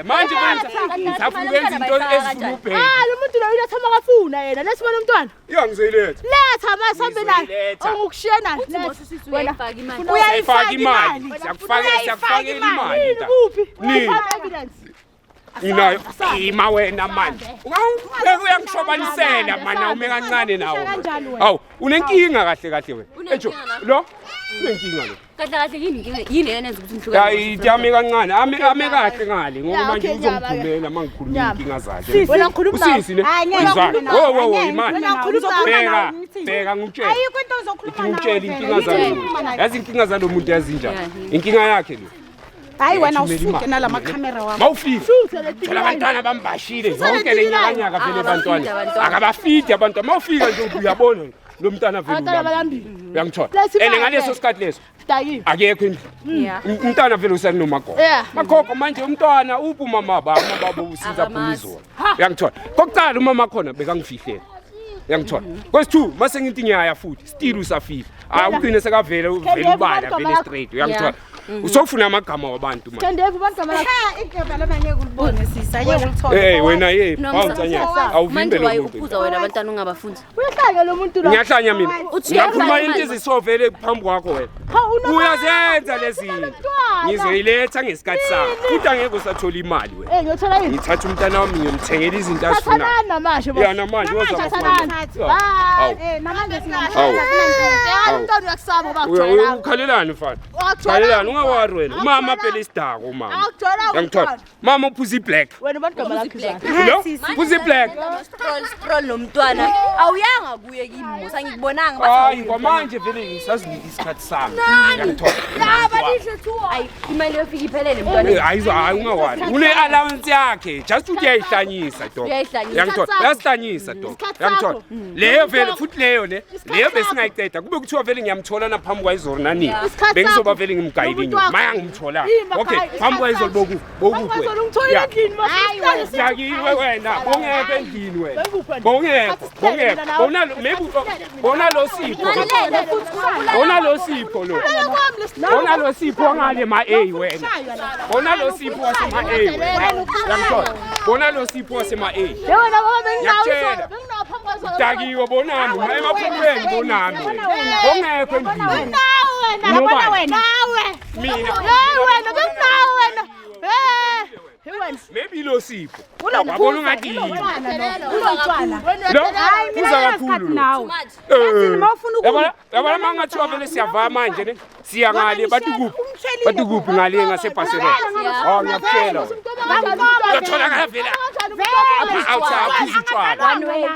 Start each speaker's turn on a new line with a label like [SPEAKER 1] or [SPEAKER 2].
[SPEAKER 1] Manje kwenza ngisafuna ukwenza into ezifuna ubheki.
[SPEAKER 2] Ah, lo muntu lo uletha makafuna yena. Letha bona umntwana.
[SPEAKER 1] Iya, ngizoyiletha.
[SPEAKER 2] Letha masambe naye.
[SPEAKER 1] Ngizoyiletha.
[SPEAKER 2] Ongukushiya naye.
[SPEAKER 3] Uthi
[SPEAKER 2] Letha.
[SPEAKER 3] mos usisi uyayifaka imali.
[SPEAKER 1] Uyayifaka imali. Siyakufakela, siyakufakela imali.
[SPEAKER 2] Yini
[SPEAKER 1] nta.
[SPEAKER 2] kuphi?
[SPEAKER 1] Nini?
[SPEAKER 2] Uyayifaka evidence.
[SPEAKER 1] Nginayo ima wena manje. Ungawubheka uyangishobanisela mana ume kancane nawo.
[SPEAKER 4] Kanjani wena?
[SPEAKER 1] Hawu, unenkinga kahle kahle wena.
[SPEAKER 3] Unenkinga
[SPEAKER 1] Ejo,
[SPEAKER 3] la.
[SPEAKER 1] lo unenkinga lo.
[SPEAKER 3] Kahle kahle yini inkinga, yini lena enza ukuthi nihlukane?
[SPEAKER 1] Hayi, ame kancane, ame kahle ngale ngoba
[SPEAKER 2] Ya,
[SPEAKER 1] manje
[SPEAKER 2] okay, nyama ke.
[SPEAKER 1] uzongidumela mangikhuluma
[SPEAKER 2] Nyama.
[SPEAKER 1] inkinga zakhe.
[SPEAKER 2] Wena ngikhuluma nawe.
[SPEAKER 1] Usisi ne?
[SPEAKER 4] Hayi, ngeke
[SPEAKER 1] Uzwa.
[SPEAKER 4] ngikhuluma
[SPEAKER 1] Wo
[SPEAKER 4] nawe.
[SPEAKER 1] wo wo
[SPEAKER 4] Angeke
[SPEAKER 1] imali.
[SPEAKER 4] ngikhulume nawe. Uzokhuluma
[SPEAKER 1] Bheka,
[SPEAKER 4] nawe, ngithini?
[SPEAKER 1] bheka ngikutshele.
[SPEAKER 4] Ayikho into ozokhuluma nawe
[SPEAKER 1] Ngikutshela
[SPEAKER 4] vele.
[SPEAKER 1] inkinga zalo
[SPEAKER 4] Yini
[SPEAKER 1] muntu.
[SPEAKER 4] ozokhuluma naye?
[SPEAKER 1] Yazi inkinga zalo muntu yazinjani?
[SPEAKER 3] Yeah.
[SPEAKER 1] Inkinga yakhe lo.
[SPEAKER 4] Hayi wena,
[SPEAKER 1] Uyathumela
[SPEAKER 4] usuke
[SPEAKER 1] imali.
[SPEAKER 4] nalama khamera wakho.
[SPEAKER 1] Mawufika.
[SPEAKER 2] Shutha le
[SPEAKER 1] Phela abantwana bambashile
[SPEAKER 2] Shutha
[SPEAKER 1] yonke le
[SPEAKER 2] le
[SPEAKER 1] nyakanyaka vele
[SPEAKER 3] Akabafidi
[SPEAKER 1] abantwana.
[SPEAKER 3] abantwana.
[SPEAKER 1] Akabafidi abantwana. Mawufika nje uyabona lo mntwana vele
[SPEAKER 2] Abantwana
[SPEAKER 1] ulambile.
[SPEAKER 2] balambile.
[SPEAKER 1] Uyangithola.
[SPEAKER 2] Letha
[SPEAKER 1] And
[SPEAKER 2] imali
[SPEAKER 1] ngaleso
[SPEAKER 2] vele.
[SPEAKER 1] sikhathi leso
[SPEAKER 2] Dakiwe.
[SPEAKER 1] akekho endlini.
[SPEAKER 3] Yeah.
[SPEAKER 1] Umntwana vele usanomagogo.
[SPEAKER 2] Yeah.
[SPEAKER 1] Magogo manje umntwana uphi umama ba umama babo usinza phuma
[SPEAKER 3] Akamazi.
[SPEAKER 1] izolo. Uyangithola. Kokuqala umama khona bekangifihlela. Uyangithola. Kwesithu mase ngithi ngiyaya futhi still usafihla. Ah, ugcine sekavele uvele
[SPEAKER 2] Khendevu,
[SPEAKER 1] ubala
[SPEAKER 2] amagama
[SPEAKER 1] vele
[SPEAKER 2] lakho.
[SPEAKER 1] straight. Uyangithola. Usofuna amagama wabantu manje.
[SPEAKER 2] Kendevu bantu gama lakho.
[SPEAKER 4] Ha, igeba lona ngeke ulibone sisi, angeke ulithole.
[SPEAKER 1] Eh wena ye,
[SPEAKER 3] No,
[SPEAKER 1] bawutsanyana.
[SPEAKER 3] manje
[SPEAKER 1] Awuvimbe lo
[SPEAKER 3] waye
[SPEAKER 1] muntu.
[SPEAKER 3] uphuza wena abantwana ungabafundi.
[SPEAKER 2] Uyahlanya lo muntu lo.
[SPEAKER 1] Ngiyahlanya mina.
[SPEAKER 3] Uthi
[SPEAKER 1] Ngiyakhuluma
[SPEAKER 3] uyafaka
[SPEAKER 1] into
[SPEAKER 3] imali.
[SPEAKER 1] ezisovele phambi kwakho wena.
[SPEAKER 2] Ha, unoma-
[SPEAKER 1] Uyazenza lezi zinto.
[SPEAKER 2] Umntwana.
[SPEAKER 1] Ngizoyiletha ngesikhathi sakho. Futhi angeke usathola imali wena.
[SPEAKER 2] Eh, ngiyothola yini?
[SPEAKER 1] Ngithatha umntana wami ngiyomthengela izinto azifunayo.
[SPEAKER 2] Thathanani namanje bo.
[SPEAKER 1] Ya namanje woza
[SPEAKER 2] Thathanani.
[SPEAKER 1] bafana.
[SPEAKER 2] Hayi.
[SPEAKER 4] Eh, namanje
[SPEAKER 1] Hawu.
[SPEAKER 2] Eh, umntwana uyakusaba ngoba akujwayelanga.
[SPEAKER 1] Ukhalelani mfana?
[SPEAKER 2] Akujwayelanga.
[SPEAKER 1] Khalelani ungawari wena. Umama
[SPEAKER 2] Akujwayelanga.
[SPEAKER 1] phela isidako umama.
[SPEAKER 2] Akujwayelanga
[SPEAKER 1] Uyangithola.
[SPEAKER 2] umntwana.
[SPEAKER 1] Mama uphuza iblack.
[SPEAKER 2] Wena ubani gama lakho
[SPEAKER 3] Black.
[SPEAKER 2] izwana?
[SPEAKER 1] Lo? Phuza iblack.
[SPEAKER 3] Stroll stroll nomntwana. Awuyanga kuye kimi mos, angikubonanga bathi
[SPEAKER 1] Hayi
[SPEAKER 3] awuyi.
[SPEAKER 1] kwamanje vele ngisazinika isikhathi sami. Uyangithola.
[SPEAKER 3] Ayi, imali yofika iphelele mntwana.
[SPEAKER 1] Hayi hayi ungawari. Une allowance yakhe. Just ukuthi uyayihlanyisa dog.
[SPEAKER 3] Uyayihlanyisa.
[SPEAKER 1] Uyangithola.
[SPEAKER 2] Isikhathi sakho.
[SPEAKER 1] Uyasihlanyisa dog.
[SPEAKER 2] Isikhathi
[SPEAKER 1] Uyangithola.
[SPEAKER 2] sakho.
[SPEAKER 1] Leyo vele futhi leyo ne.
[SPEAKER 2] Isikhathi
[SPEAKER 1] Leyo
[SPEAKER 2] sakho.
[SPEAKER 1] besingayiceda. Kube kuthiwa vele ngiyamthola naphambi kwayizolo nanini.
[SPEAKER 2] Isikhathi
[SPEAKER 1] Bengizoba
[SPEAKER 2] sakho.
[SPEAKER 1] vele ngimgayile
[SPEAKER 2] Nomuntu
[SPEAKER 1] inyoni.
[SPEAKER 2] wakho.
[SPEAKER 1] Maya ngimthola.
[SPEAKER 2] Ima,
[SPEAKER 1] Okay,
[SPEAKER 2] hayi,
[SPEAKER 1] phambi
[SPEAKER 2] isikhathi
[SPEAKER 1] kwayizolo
[SPEAKER 2] sakho.
[SPEAKER 1] boku bokuphi.
[SPEAKER 2] Phambi kwayizolo ungitholile endlini, mos.
[SPEAKER 4] Hayi,
[SPEAKER 2] Isihlalo
[SPEAKER 1] Dakiwe wena, bongekho endlini wena.
[SPEAKER 2] Bengikuphi wena?
[SPEAKER 1] Bongekho,
[SPEAKER 2] Isikhathi sihlele
[SPEAKER 1] bongekho.
[SPEAKER 2] mina nawe.
[SPEAKER 1] Bona maybe bona lo Sipho.
[SPEAKER 3] Ngalele futhi
[SPEAKER 1] Bona lo Sipho lo.
[SPEAKER 2] Kulala kwami lesihlalo.
[SPEAKER 1] Bona lo Sipho ngale ma A wena. Bona lo Sipho wasema A wena. Uyangithola? Bona lo Sipho wasema A.
[SPEAKER 2] Ye wena ngoba benginawo
[SPEAKER 1] Ngiyakutshela.
[SPEAKER 2] izolo, benginawo phambi kwayizolo.
[SPEAKER 1] Dakiwe bonami, emaphupheni bonami. Bongekho endlini.
[SPEAKER 2] Benginawo wena.
[SPEAKER 1] Nobani?
[SPEAKER 4] Wena.
[SPEAKER 2] Nawe.
[SPEAKER 1] Mina.
[SPEAKER 2] Hey wena benginawo wena. Eh. Hey wena.
[SPEAKER 1] Maybe lo Sipho. Wabona ungathi yini.
[SPEAKER 4] Unotshwala.
[SPEAKER 2] Wena
[SPEAKER 1] Lo
[SPEAKER 2] uyadelela.
[SPEAKER 1] phuza kakhulu lo.
[SPEAKER 4] Nawe.
[SPEAKER 1] Eh.
[SPEAKER 4] Yathini uma ufuna
[SPEAKER 1] Yabona uma ngathiwa vele siyavama manje ne. Siya ngale bathi kuphi? Bathi kuphi ngale ngaseBarcelona. Oh ngiyakutshela. wena. Uyatholakala vele. Apha outside aphuza utshwala.
[SPEAKER 3] One way.